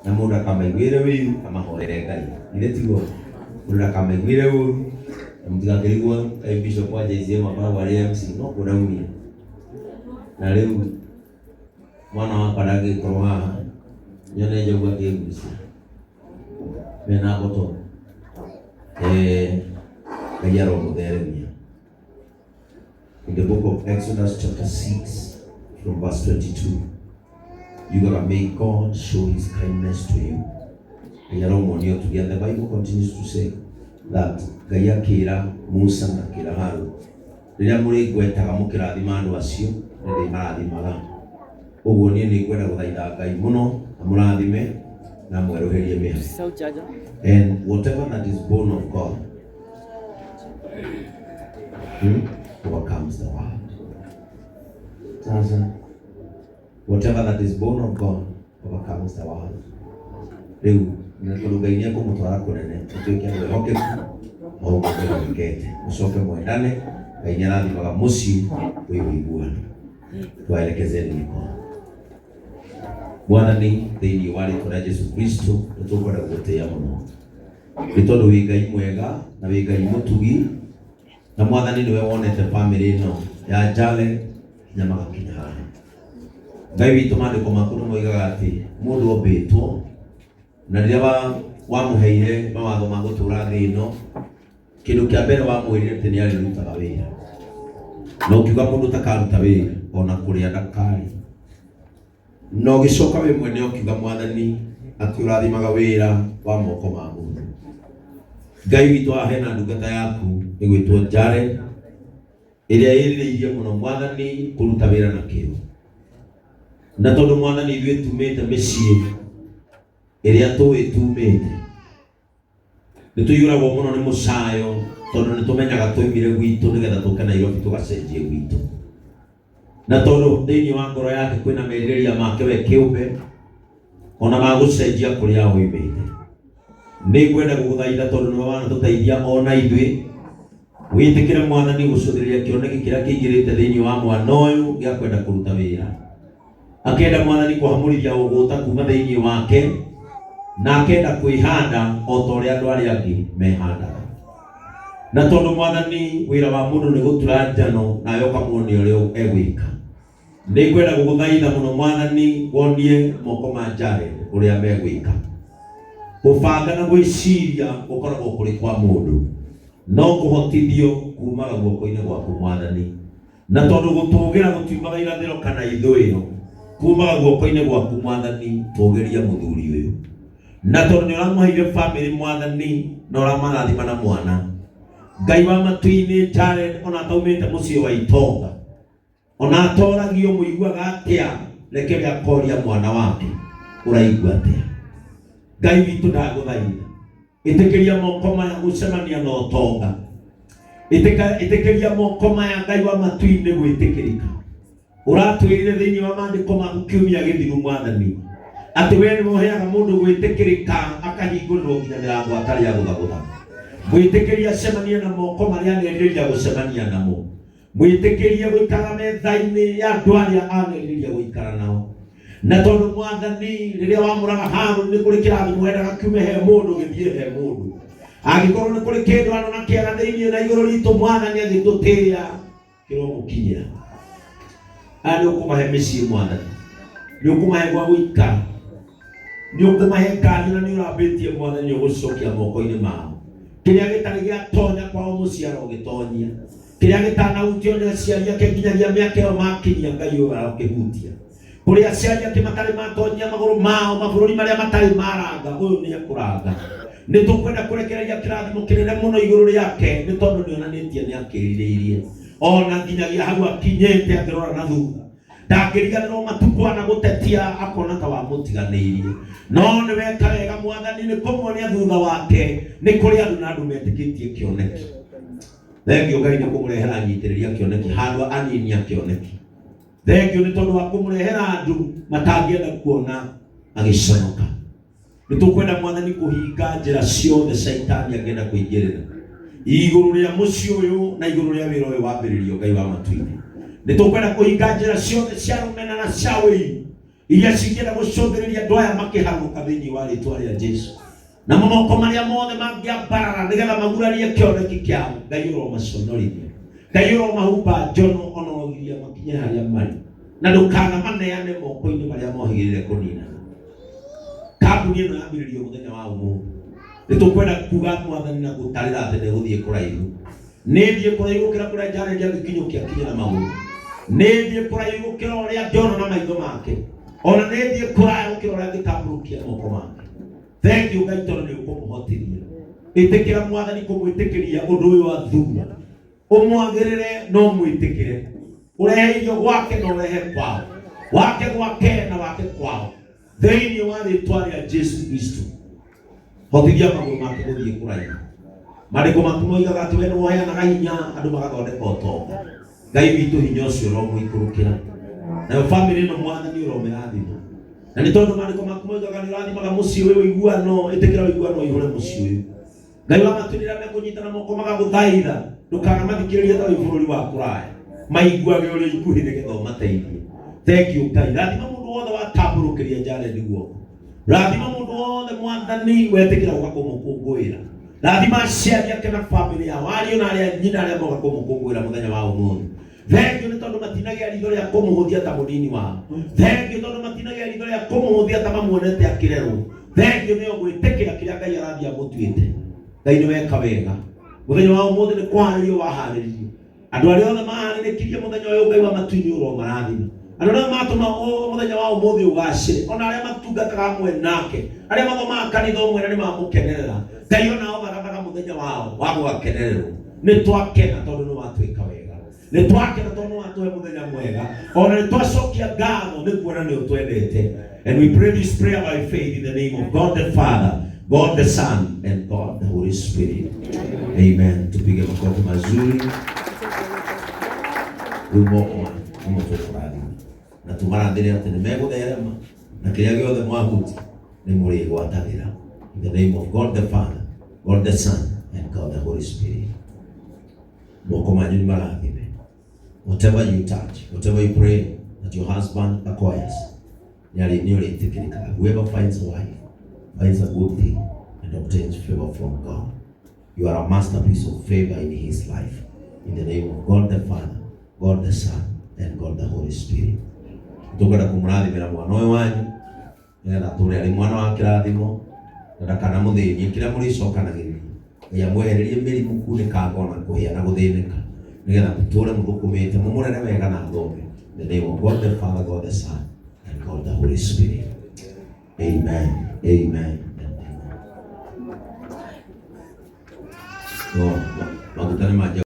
Na mũndũ akamaiguĩre wĩiru amahoere Ngai. Githĩ tiguo? Mũndũ ndakamaiguĩre ũru na mũtigakĩrigwo kaĩ bishop wa JCM akoragwo arĩ MC no kuo ndaumire. Na rĩu mwana wakwa ndangĩkorwo haha nyone njogu akĩgucia mena mboto. Ngai aromũtheremia. In the book of Exodus chapter 6 from verse 22, yugaga, may God show his kindness to you. Ngai aromuonia ũtugi. And the Bible continues to say that Ngai akĩra Musa na akĩra Haruni, rĩrĩa mũrĩngwetaga mũkĩrathima andũ acio, nĩ ndĩmarathimaga. Ũguo niĩ nĩ ngwenda gũthaitha Ngai mũno amũrathime na amwerũhĩrie mĩhaka. And whatever that is born of God overcomes the world. Sasa, whatever that is born of God overcomes the world. Rĩu na tondũ Ngai nĩ ekũmũtwara kũnene mũtuĩke andũ ehokeku o ũguo mwĩhokekete, mũcoke mwendane. Ngai nĩ arathimaga mũciĩ wĩ ũiguano. Twaelekezeni mikono. Mwathani, thĩinĩ wa rĩtwa rĩa Jesu Kristo nĩ tũkwenda gũgũtĩĩa mũno nĩ tondũ wĩ Ngai mwega na wĩ Ngai mũtugi, na Mwathani nĩwe wonete bamĩrĩ ĩno ya Jared nginya magakinya haha. Ngai witũ, maandĩko maku nĩ moigaga atĩ mũndũ ombĩtwo na rĩrĩa wamũheire mawatho ma gũtũra thĩ ĩno, kĩndũ kĩa mbere wamwĩrire atĩ nĩ arĩrutaga wĩra, na ũkiuga mũndũ ũtakaruta wĩra ona kũrĩa ndakarĩ. Na ũgĩcoka wĩ mwene ũkiuga, Mwathani, atĩ ũrathimaga wĩra wa moko ma mũndũ. Ngai witũ, haha hena ndungata yaku ĩgwĩtwo Jared ĩrĩa ĩrirĩirie mũno, Mwathani, kũruta wĩra na kĩyo. Na tondũ, Mwathani, ithuĩ tumĩte mĩciĩ ĩrĩa tũĩ tumĩte, nĩ tũiyũragwo mũno nĩ mũcayo tondũ nĩ tũmenyaga twaimire gwitũ nĩgetha tũke Nairobi tũgacenjie gwitũ. Na tondũ thĩinĩ wa ngoro yake kwĩna merirĩria make we kĩũmbe ona ma gũcenjia kũrĩa oimĩte, nĩ ngwenda gũgũthaitha tondũ nĩwe wanatũteithia ona ithuĩ, wĩtĩkĩre, Mwathani, gũcũthĩrĩria kĩoneki kĩrĩa kĩingĩrĩte thĩinĩ wa mwana ũyũ gĩa kwenda kũruta wĩra. Akenda, Mwathani, kũhamũrithia ũgũta kuma thĩinĩ wake na akenda kwĩhanda o ta ũrĩa andũ arĩa angĩ mehandaga. Na tondũ, Mwathani, wĩra wa mũndũ nĩ gũtura njano nawe ũkamuonia ũrĩa egwĩka, nĩ ngwenda gũgũthaitha mũno, Mwathani, wonie moko ma Jared ũrĩa megwĩka. Gũbanga na gwĩciria gũkoragwo kũrĩ kwa mũndũ, no kũhotithio kumaga guoko-inĩ gwaku, Mwathani. Na tondũ gũtũgĩra gũtiumaga irathĩro kana ithũĩro, kumaga guoko-inĩ gwaku, Mwathani, tũgĩria mũthuri ũyũ. Na tondũ nĩ ũramũheire bamĩrĩ, Mwathani, na ũramarathima na mwana, Ngai wa matu-inĩ, Jared ona ataumĩte mũciĩ wa itonga, ona atoragio mũiguaga atĩa, reke we akoria mwana wake ũraigua atĩa. Ngai witũ, ndagũthaitha, ĩtĩkĩria moko maya gũcemania na ũtonga. Ĩtĩkĩria moko maya, Ngai wa matu-inĩ, gwĩtĩkĩrĩka. Ũratwĩrire thĩinĩ wa maandĩko maku kiumia gĩthiru, Mwathani, atĩ we nĩwe ũheaga mũndũ gwĩtĩkĩrĩka akahingũrĩrwo nginya mĩrango atarĩ agũthagũtha. Mwĩtĩkĩria acemanie na moko marĩa anerirĩria gũcemania namo. Mwĩtĩkĩrie gũikara metha-inĩ ya andũ arĩa anerirĩria gũikara nao. Na tondũ, Mwathani, rĩrĩa wamũraga Harũni nĩ kũrĩ kĩrathimo wendaga kiume he mũndũ gĩthiĩ he mũndũ, angĩkorwo nĩ kũrĩ kĩndũ anona kĩega thĩinĩ na igũrũ ritũ, Mwathani, agĩtũtĩĩa kĩromũkinyĩra. Aya nĩ ũkũmahe mĩciĩ, Mwathani, nĩ ũkũmahe gwa gũikara, nĩ ũkũmahe ngari, na nĩ ũrambĩtie, Mwathani, nĩ ũgũcicokia moko-inĩ mao. Kĩrĩa gĩtarĩ gĩatonya kwao mũciĩ arogĩtonyia. Kĩrĩa gĩtanahutio nĩ aciari ake nginyagia mĩaka ĩyo makinyia, Ngai ũyũ arokĩhutia. Kũrĩ aciari ake matarĩ matonyia magũrũ mao mabũrũri marĩa matarĩ maranga, ũyũ nĩ ekũranga. Nĩ tũkwenda kũrekereria kĩrathimo kĩnene mũno igũrũ rĩake nĩ tondũ nĩ onanĩtie nĩ akĩrirĩirie ona nginyagia hau akinyĩte. Angĩrora na thutha ndangĩriganĩrwo matukũ ana gũtetia akona ta wamũtiganĩirie, no nĩ weka wega, Mwathani, nĩ kũmuonia thutha wake nĩ kũrĩ andũ na andũ metĩkĩtie kĩoneki. Thengio, Ngai, nĩ kũmũrehera anyitĩrĩri a kĩoneki handũ anini a kĩoneki. Thengio nĩ tondũ wa kũmũrehera andũ matangĩenda kuona agĩconoka. Nĩ tũkwenda, Mwathani, kũhinga njĩra ciothe caitani angĩenda kũingĩrĩra igũrũ rĩa mũciĩ ũyũ na igũrũ rĩa wĩra ũyũ wambĩrĩrio. Ngai wa matu-inĩ, nĩ tũkwenda kũhinga njĩra ciothe cia rũmena na cia wĩiru. Iria cingĩenda gũcũthĩrĩria andũ aya makĩharũrũka thĩinĩ wa rĩtwa rĩa Jesu. Namo moko marĩa mothe mangĩambarara nĩgetha magurarie kĩoneki kĩao, Ngai ũromaconorithia. Ngai ũromahumba njono ona ũrogiria makinye harĩa marĩ. Na ndũkanamaneane moko-inĩ marĩa mohĩgĩrĩre kũninana. Kambuni ĩno yambĩrĩrio mũthenya wa ũmũthĩ. Nĩ tũkwenda kuga mwathani na gũtarĩra atĩ nĩ gũthiĩ kũraihu. Nĩ thiĩ kũraihu gũkĩra kũrĩa Jared angĩkinyũkia kinye na magũrũ. Nĩ thiĩ kũraihu gũkĩra ũrĩa angĩona na maitho make. Ona nĩ thiĩ kũraya gũkĩra ũrĩa angĩtambũrũkia moko make. Thank you Ngai tondũ nĩ ũkũmũhotithia. Ĩtĩkĩra mwathani kũmwĩtĩkĩria ũndũ ũyũ athura. Ũmwagĩrĩre no mwĩtĩkĩre. Ũrehe irio gwake na ũrehe kwao. Wake gwake na wake kwao. Thĩinĩ wa rĩtwa rĩa Jesu Kristo. Hotithia magũrũ make gũthiĩ kũraihu. Maandĩko maku moigaga atĩ we nĩwe ũheanaga hinya andũ magathondeka ũtonga. Ngai witũ hinya ũcio ũromũikũrũkĩra. Nayo bamĩrĩ ĩno mwathani ũromĩrathima. Na nĩ tondũ maandĩko maku moigaga nĩ ũrathimaga mũciĩ ũyũ ũiguano, ĩtĩkĩra ũiguano ũihũre mũciĩ ũyũ. Ngai wa matu rĩrĩa mekũnyitana moko magagũthaitha, ndũkanamathikĩrĩrie ta wĩ bũrũri wa kũraya. Maiguage ũrĩ ikuhĩ nĩgetha ũmateithie. Thank you Ngai. Rathima mũndũ wothe watambũrũkĩria Jared guoko. Rathima mũndũ wothe mwathani wetĩkĩra gũka kũmũkũngũĩra. Rathima aciari ake na bamĩrĩ yao, ariũ na arĩa nyina arĩa moka kũmũkũngũĩra mũthenya wa ũmũthĩ. Thengiũ nĩ tondũ matinagĩa ritho rĩa kũmũhũthia ta mũnini wao. Thengiũ tondũ matinagĩa ritho rĩa kũmũhũthia ta mamuonete akĩrerwo. Thengiũ nĩo gwĩtĩkĩra kĩrĩa Ngai arathiĩ amũtuĩte. Ngai nĩ weka wega. Mũthenya wa ũmũthĩ nĩ kũharĩrio waharĩririo. Andũ arĩa othe maharĩrĩkirie mũthenya ũyũ Ngai wa matu-inĩ ũromarathima. Andũ arĩa matũma mũthenya wa ũmũthĩ ũgacĩre, ona arĩa matungataga hamwe nake, arĩa mathomaga kanitha ũmwe na nĩ mamũkenerera. Ngai onao magathaga mũthenya wao wa gũgakenererwo. Nĩ twakena tondũ nĩ watwĩka wega. Nĩ twakena tondũ nĩ watũhe mũthenya mwega. Ona nĩ twacokia ngatho nĩ kuona nĩ ũtwendete. And we pray this prayer by faith in the name of God the Father, God the Son, and God the Holy Spirit. Amen. Tupige makofi mazuri. Rĩu moko nĩmo tũkũrathima na tũmarathĩre atĩ nĩ megũtherema na kĩrĩa gĩothe mwahuti nĩ mũrĩgwatagĩra. In the name of God the Father, God the Son, and God the Holy Spirit. Moko manyu nĩ marathime. Whatever you touch, whatever you pray that your husband acquires, nĩ ũrĩtĩkĩrĩkaga. Whoever finds a wife finds a good thing and obtains favor from God. You are a masterpiece of favor in his life. In the name of God the Father, God the Son, and God the Holy Spirit. Tũkwenda kũmũrathimĩra mwana ũyũ wanyu nĩgetha atũre arĩ mwana wa kĩrathimo na ndakanamũthĩnie kĩrĩa mũrĩcokanagĩrĩria. Ngai amwehererie mĩrimũ kunĩkanga ona kũhĩa na gũthĩnĩka nĩgetha mũtũre mũthũkũmĩte mũmũrere wega na athome. In the name of God the Father, God the Son, and God the Holy Spirit. Amen. Amen. And amen. No, maguta nĩ manjia.